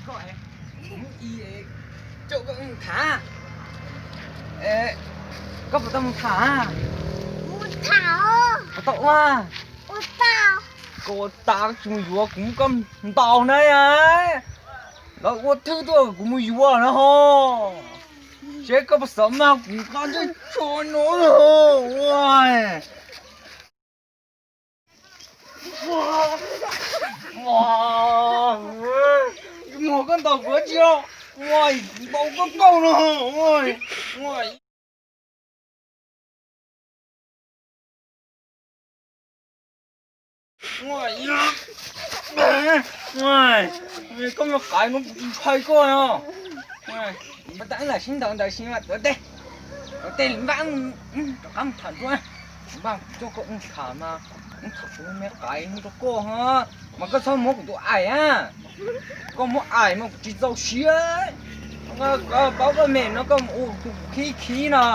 Koj, koj mus tham. Koj puas tau mus tham? Puas tau ua? Koj ua tas tsis mus yuav kuv muab koj ntaus na. Los ua thwj tuaj kuv mus yuav no ho. Seb koj puas xav mas kuv qab ntsej tsho no. Muag koj ntaus kuv tsi, ntaus koj kauj no. Koj mus qais no kuv tsis ntshai koj no. Tab lam sib ntaus ntawd si mas tuav tej, tuav tej li npaj rov qab mus tham dua. Npaj kuv coj koj mus tham mas, mus tham kuv me qais no rau koj ho, mas koj txhob muab kuv tus aim na. Koj muab aim mas kuv tsis txaus siab. Paub koj me no koj mus ua kuv khib khib no.